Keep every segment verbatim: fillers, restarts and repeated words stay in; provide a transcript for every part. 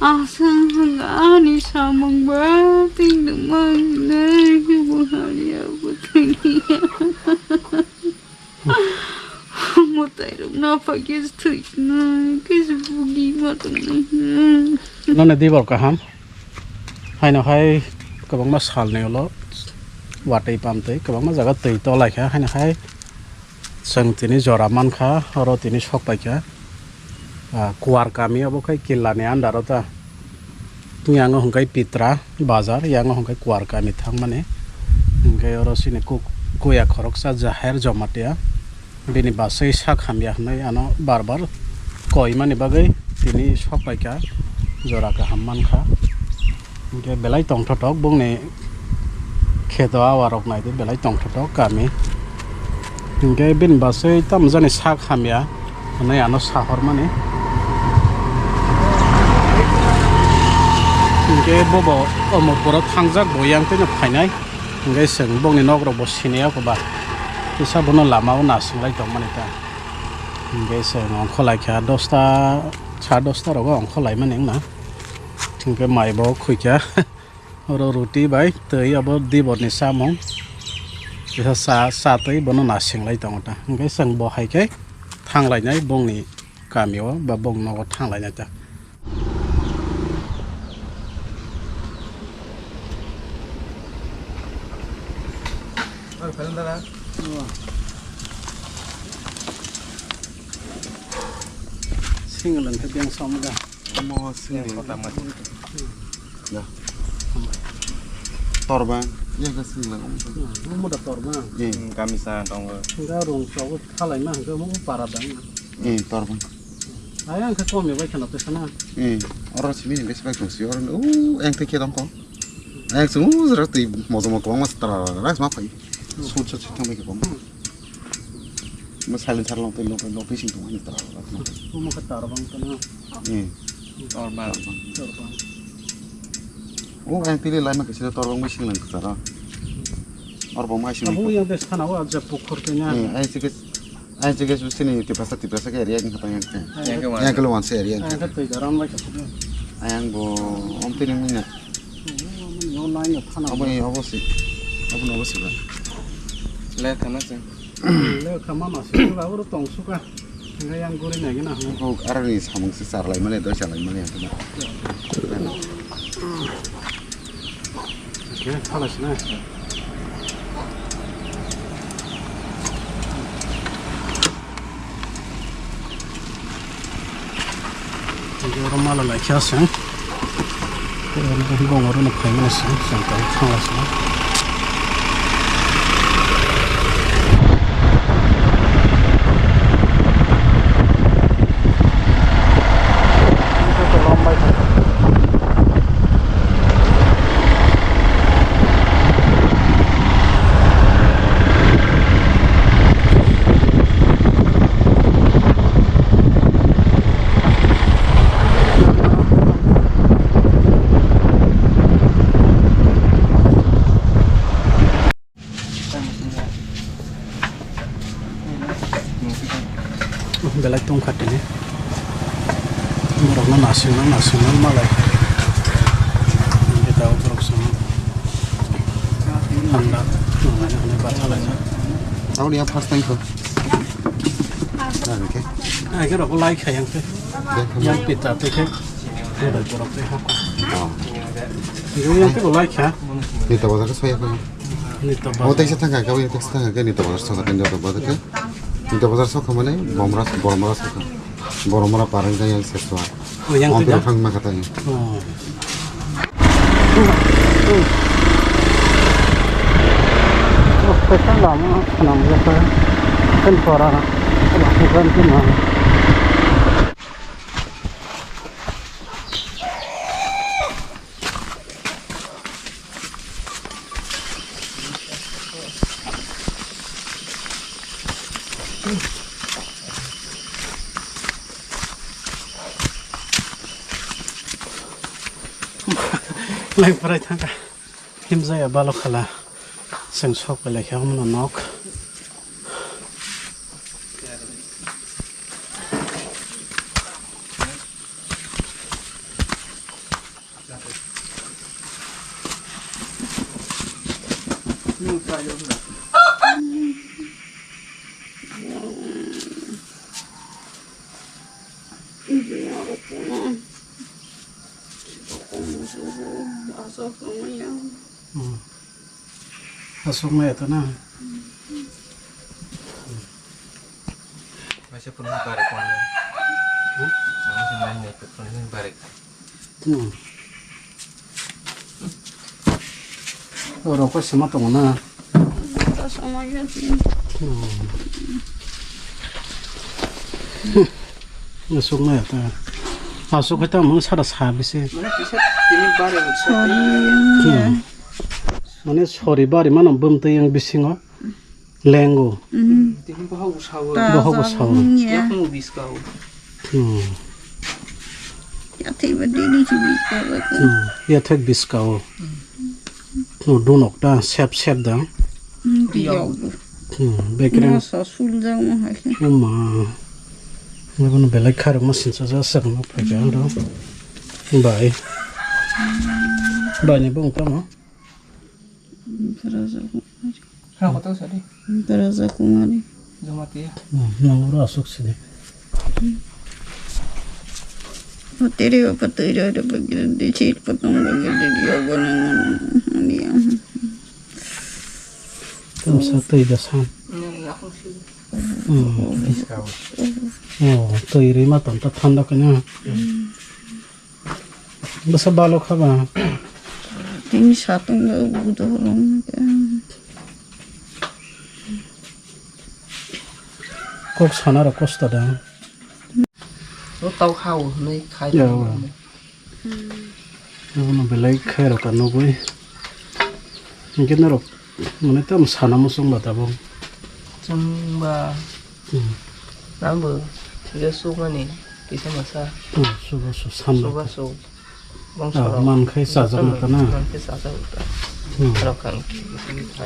Aswk hwnka ani samung ba twi nungma hwnwi bo haliya bo thwiya. Mwtairok naphai khe se thwinai khe se bugi ma tongnai. Noni dibor kaham. Haino hai kwbangma salni ulo watwi pamtwi kwbangma jaga twi tolaikha. Haino hai chwng tini jora mankha, oro tini sokpaikha. Ah, Kuar kami obo khai Killa ni under o ta. Yango hwnkhe Pitra bazar, yango hwnkhe Kuar kami thangmani. Hwnkhe oro chini kuk-, kuya khoroksa Jaher Jomatia. Bini basai sak hamya hwnwi ano bar bar koimani bagwi tini sokpaikha, jora kaham mankha. Hwnkhe belai tongthotok bongni kheto awarok naidi belai tongthotok kami. Hwnkhe bini basai tamo jani sak hamya hwnwi ano sahormani. Hwnkhe bobo Omorpuro thangjak bo yang twino phainai. Hwnkhe chwng bongni nokrokbo siniyako ba. Kisa bono lamao nasinglai tongmani ta. Hwnkhe chwng ongkhorlaikha dosta, sa dosta rogo ongkhorlaimani wngna. Hwnkhe maibo khuikha. Oro roti bai twi abo diborni chamung. Kisa cha, cha twi bono nasinglai tongo ta. Hwnkhe chwng bo hai khe thanglainai bongni kamio ba bong nogo thanglainai ta. Single hwnkhe beng somga. Omo single tama. Da. Torba, ya ka single omo. Omo da torba. Ye. Hmm, kamisa tongo. Ga rong chogo thalai ma hwnkhe omo para dang. Eh, torba. Ayang khe kom ya bai khana tesa na. Eh, oro simi ni besi bai tongsi oro. Uh, ayang thik khe tongkho. Ayang sung uh, jora twi mojo mo kwbangma stra ras ma phai. Sut sut sut thang bai khe bom. Mo silent sar long twi long twi long twi sing tong ani stra ras ma. Omo khe tar bang tana. Eh. Tor bang. Tor bang. Oh, ayang twi lai ma khe sila tor bang bai sing lang kwcharo. Oro bo mai sing. Abo yang des khana o abja pukhur twi na. Eh, ayang sike Ayang chikhe sini Tiprasa, Tiprasa khe area ni khatang yang khe. Ayang khe wanse area ni khe. Ayang khe twi daram bai khe. Ayang bo om tini mina. Yo nai no thana. Abo ni obo si. Abo ni obo si ba. Le khana se. Le khama ma se ba oro tong suka. Ngai yang guri nai gina. Ko aroni samung se sarlai mane doi sarlai mane yang khe. Khe thala sina. Oro mala laikha se. Oro bong oro no phaimani se, santa thangla sina. Belai tongkha tini. Borokno nasingnang, nasingnang malai. Hingke tabuk borok chwng nangna, nangna, nangna, bathalaina. Aboni ya first time ko. Nang ke? Ai, ke rok lai kha yang ke. Yang pita te ke. Borok te ha. Oh. Yang ke lai kha. Ni to bazar soya ko. Nito bazar. O teisa thangkha, kabo teisa thangkha, nito bazar sokha, nito bazar sokha. Nito bazar sokha mane bomra, bomra sokha. Boromra parang jang yang seswa. O yang. Om pira thang ma kata yang. Oh. Oh, special lama, nam jasa. Kan suara. Kan tu mah. Lengprai thangkha. Himjaya balokhala. Chwng sok bai laikha omono nok. Hmm. Aswk maya ta na? Kaisa phunukni barwi tongo. Hmm? Ang se mai nai phunukni barwi. Hmm. Oro koi sima tongo na? Hmm. Aswk maya ta. Aswk hai ta mung sara sa bisi. Mane kisa tini barwi rok sa. Hmm. Mane sori bari mano bumtwi yang bisingo lengo. Mhm. Tini bohok bo sawo. Bohok bo sawo. Yakung bo biskao. Hmm. Yathai ba dini si biskao. Hmm. Yathai biskao. Hmm. No dunok ta sep sep da. Hmm, tiyok. Hmm, bekreng. Masa sul jang mo hai. Uma. Nabo no belai kharok ma sinsa ja sak no phai ka ro. Bai. Bai ni bong tamo. Bwrajak Kumari. Ha, koto sadi? Bwrajak Kumari. Jamatia. Hmm, nang oro aswk sini. Patiri o patiri o bagir di chit patung bagir di yogo na na na na. Tamsa twi da san. Hmm. Oh, twi ri ma tam ta thanda kanya. Bwsa balo kha ba? Tini satung le ubu dorom. Kok sana rok kosto da. O tau kha o hwnwi khai. Ya, o. Abono belai khai rok ka nugwi. Hwnkhe norok mane tamo sana muchung ba tabuk. Chwng ba Hmm. Nangbo je sukmani kisa masa. Hmm, suba su sanna. Suba su. Bongso rok. Ah, man khai sajak na ta na. Man khai sajak na ta. Hmm. Rok kang.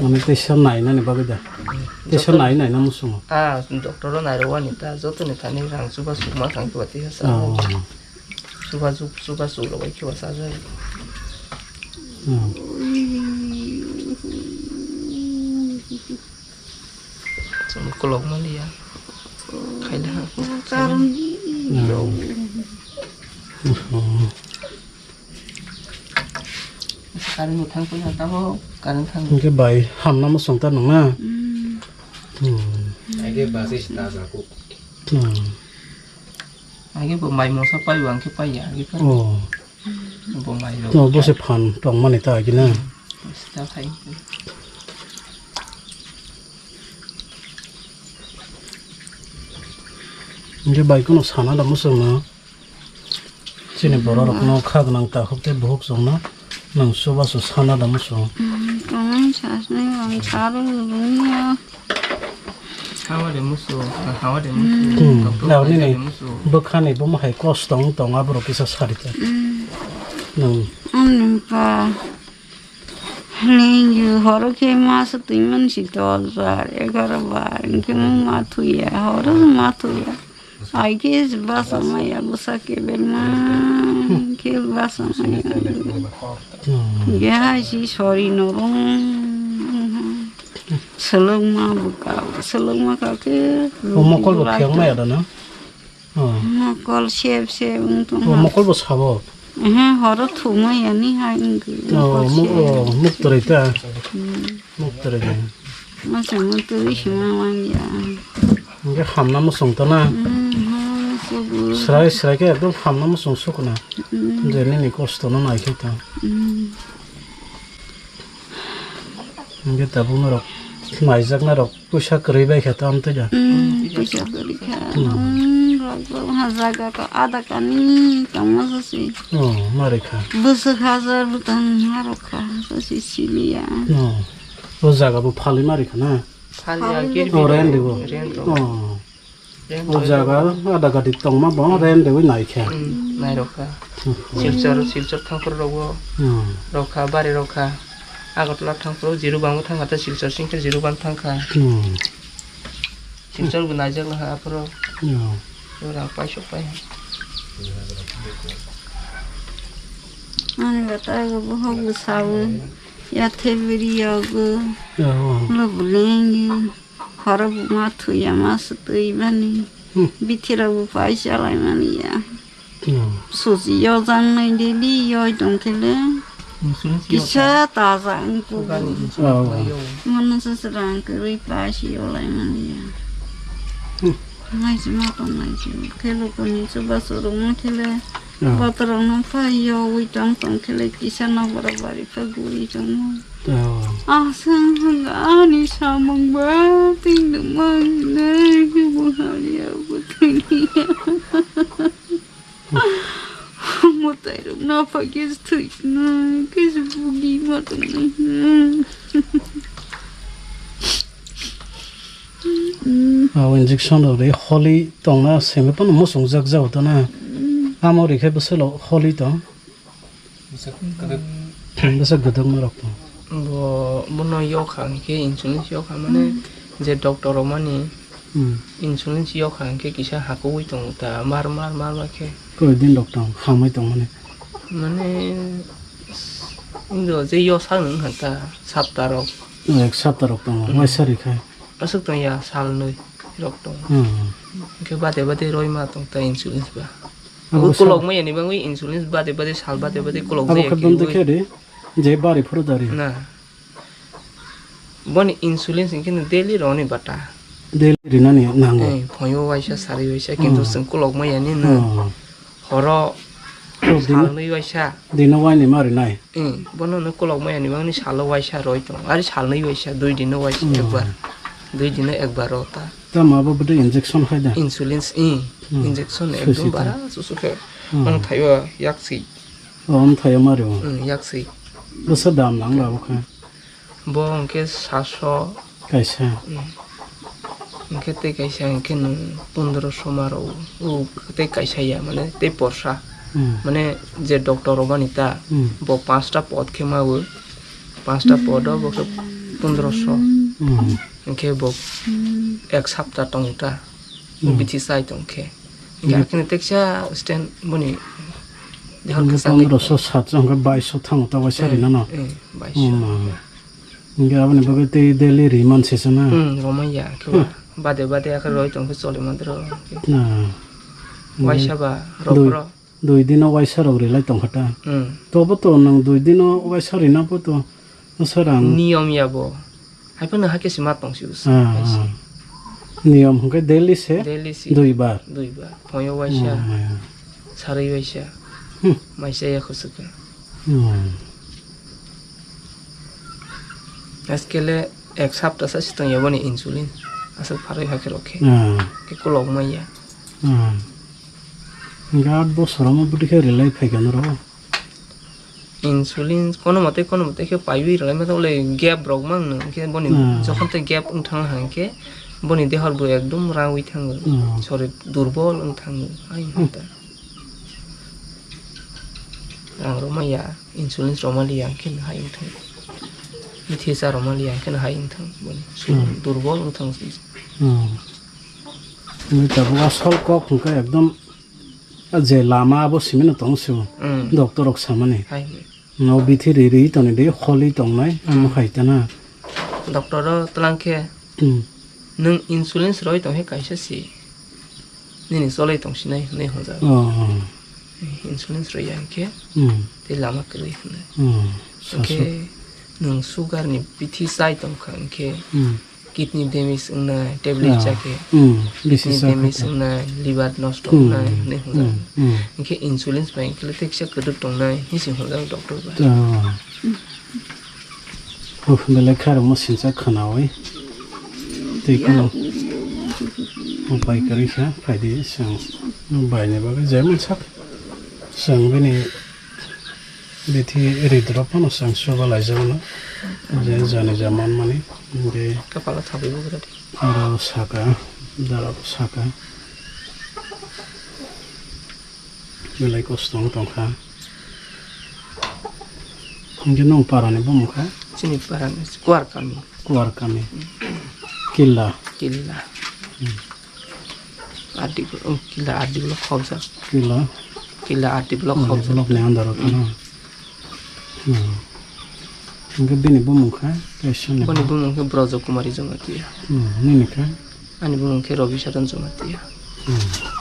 Mane teisa nai nani bagwi da. Hmm. Teisa nai nai na musungo. Ah, doctor o nai rwani ta, joto ni thani rang suba su ma kang kiba teisa sa. Oh. Suba su, suba su lo bai kiba sa jai. Hmm. Chwng kolok maliya. Khaila ha. Karon. Karon ni thang koi ha tamo, karon thang. Hwnkhe bai hamna muchung ta nung na? Hmm. Hmm. Aige basi sita jaku. Hmm. Aige bo mai mosa pai wang khe pai ya, aige pai. Oh. Bo mai rok. No, bo se phan tong mani ta agi na. Sita khai. Hwnkhe bai kheno sana da muchung no. Chini borok rok no kha gwnang ta huk tei buhuk chwng no. Nang chubachu sana da muchung. Hmm, tongmani sasnai ang saro rwngya. Hawa de musu, hawa de musu. Hmm, nang nini bwkhani bomo hai kosto wng tong aborok kisa sarita. Hmm. Nang. Ani pa. Nini horo khe masa twi man si dos bar, egaroh bar, hwnkhe ma thuya, horo ma thuya. Ai khe basa maya bwsa kebengma khe basa maya. Hmm. Ge hai si sori norong. Selengma bwkha, selengma kha khe. O mokol bo khiyang maya da na? Oh. Mokol sep sep wng tong. O mokol bo sabo? Ehe, horo thumai ani hai wngkhe. Oh, mokol muk-, sep. Oh, muk twrwi ta? Hmm. Muk twrwi de. Masa muk twrwi sima manya. Hwnkhe hamna muchung ta na? Hmm, ha, sugu. Srai srai khe ekdom hamna muchung sukna. Hmm. Je nini kosto no nai khe ta. Hmm. Hwnkhe tabuk norok naijaknai rok puisa kwrwi bai kha tamo twi da? Hmm, puisa kwrwi kha. Hmm. Hmm, rok rok ha jaga ko ada kani tamo sasi. Oh, mari kha. Bwswk hajar bwtang ha rok kha sasi siliya. Oh. O jaga bo phalwi mari kha na? Phalwi. Phalwi. Oh, rent ribo. Rent ribo. Oh. O jaga ada gadi tongma bo rent dewi naikha. Hmm, nairokha. Hmm. Silchar, Silchar thangphuru rogo. Hmm. Rokha, bari rokha. Agartala thangphuru Jiribam thangkha, ta Silchar singkhe Jiribam thangkha. Hmm. Silchar bo naijak laha aphuru. Hmm. Rang paisok pai. Ani bata go bohok bwsawi. Ya thebri yogo. Oh. Lo buleng. Khoro buma thuya ma sutwi mani. Hmm. Bithira bu paisa lai mani ya. Hmm. Susi yo jang nai daily yoi tong thele. Insurance yo kisa ta. Taja ang ku. Sugar ni insurance. Oh. Lai yo. Mana sasrang kri paisa yo lai mani ya. Hmm. Nai sima tong nai sima. Khelo kuni chuba surung thele. Oh. Batarang no phai yo wi tong tong khele kisa na bara bari pha gui tong. Oh. Aswng hwnka ani samung ba twi nwng mang nai khe bo hamya bo thwini ya. Mwtai rok na pha khe thwi nai khe se bugi ma tong nai. Aw injection rok ri holi tong na simi pono musung jak jak to na. Amo ri khe bwswk lo holi tong. Bwswk kwdwk. Bwswk kwdwk norok tong. Bo, bono yokha hinkhe insulin yokha mane je doctor romani insulin yokha hinkhe kisa hakugwi tongo ta mar mar mar mar khe. Koi din rok tong hamwi tong mane. Mane indo je yosak nung hanta sapta rok. Ek sapta rok tongo, waisa ri khai. Aswk tong ya sal nwi rok tong. Hinkhe bade bade roi ma tong ta insulin ba. Abo abo sal- kolok maya ni bangwi insulin bade bade sal bade bade kolok abo jaya khe khe bumtwi wi. Khe de, je bari phuru dari. Na. Boni insulin hinkhe no daily roni bata. Daily rinani nango. Eh, phoyo waisa sari waisa kintu chwng kolok maya ni no. Horo salnwi waisa. Dino waini ma rinai. Eh, bono no kolok maya ni bangni salo waisa roi tong. Ari salnwi waisa, dui dino waisa ekbar. Dui dino ekbar rota. Tamo abo bwdwi injection hai da? Insulin, eh, injection ekdom bara susu khe. Ong thaio yaksi. Oh, ong thaio mario. Hmm, yaksi. Bwsa dam nang labo kha. Bo hwnkhe saso. Kaisa. Hmm. Hwnkhe tei kaisa hwnkhe nwng pondroso maro. O tei kaisa ya mane tei porsa. Hmm. Mane je doctor romani ta. Hmm. Bo panchta pod khe mawo. Panchta pod o bo khe pondroso. Hmm. Hwnkhe bo ek sapta tongo ta. Hmm. Bithi sai tong khe. Hwnkhe hmm. Hakhe teksa stand boni dehor kwchangwi pondroso satso hwnkhe baiso thango ta waisa rinano. Eh, baiso. Hmm. Hwnkhe aboni bagwi tei daily ri man se se na. Hmm, romai ya khe ba. Hmm. Bade bade akhe roi tong khe choli man tro. Na. Waisa ba dui, rok. Dui dino waisa rok rilai tong kha ta. Hmm. Tobo to nwng dui dino waisa rina bo to. Bwsarang. Niyom ya bo. Hai phano hakhe se ma tong si bwsa. Ah, ah. Niyom hwnkhe daily se? Daily se. Dui bar? Dui bar. Phoyo waisa. Hmm, hmm. Sarwi waisa. Hmm. Maisa ya khosok khe. Hmm. Askele ek sapta sa sitong ya boni insulin. Aswk pharwi hakhe rokhe. Hmm. Khe kolok maya. Hmm. Hwnkhe aat bosor omo bwtwi khe relai phaikha norok. Insulin kono mote kono mote khe paiwi rwlaima tongwle gap rok mang no, hwnkhe boni hmm. Jokhon tei gap wng thang hwnkhe boni dehor bo ekdom rawi thango. Hmm. Sorir durbol wng thango. Ai hmm. Mata. Rang rwmaya, insulin rwmaliya hwnkhe hai wng thango. Bithi cha rwmaliya hwnkhe hai wng thango boni. Hmm. Durbol wng thango. Hmm. Wngwi tabuk asol kok hwnkhe ekdom. Je lama abo simino tong se. Mm. Doctor rok samani. Hai. No bithi ri ri toni de holi tongnai, amo hai tana. Doctor ro tlang khe, hmm. Nwng insulin roi tong khe kaisa si. Nini choloi tong sinai hinwi hwnjak. Oh, oh. Insulin roi ya khe, hmm. Tei lama kwrwi hinwi. Hmm. Hwnkhe nwng sugar ni bithi chai tong kha hwnkhe, hmm. Kidney damage wngnai, tablet ah, chakhe. Hmm, bisi kidney chakhe damage ta. Wngnai, liver nosto hmm, wngnai, hmm, hinwi hwnjak. Hmm, hmm. Hwnkhe insulin bai hwnkhe le teksa kwdwk tongnai, hinwi se hwnjak doctor bai. Ah. Uf, belai khe rwngma sincha khwnawi. Tei kheno upai kwrwi kha, phaidi chwng baini bagwi jemon sak. Chwng bini Bithi ridrop phano chwng suba laijakno, je jani ja manmani, hwnkhe kapalo thabwi bo kwrwi. Aro saka, darabo saka, belai kosto wng tongkha. Hwnkhe nwng parani bumung kha? Chini parani Kuar kami. Kuar kami. Killa. Killa. Hmm. Ardi, oh, killa ardi block khobjak. Killa. Killa ardi block hmm, khobjak. Block ni under o kheno. Hmm. Hmm. Hwnkhe bini bumung kha kaisa ni. Boni bumung khe Brojo Kumari Jamatia. Hmm, nini kha? Ani bumung khe Rabi Sadan Jamatia. Hmm.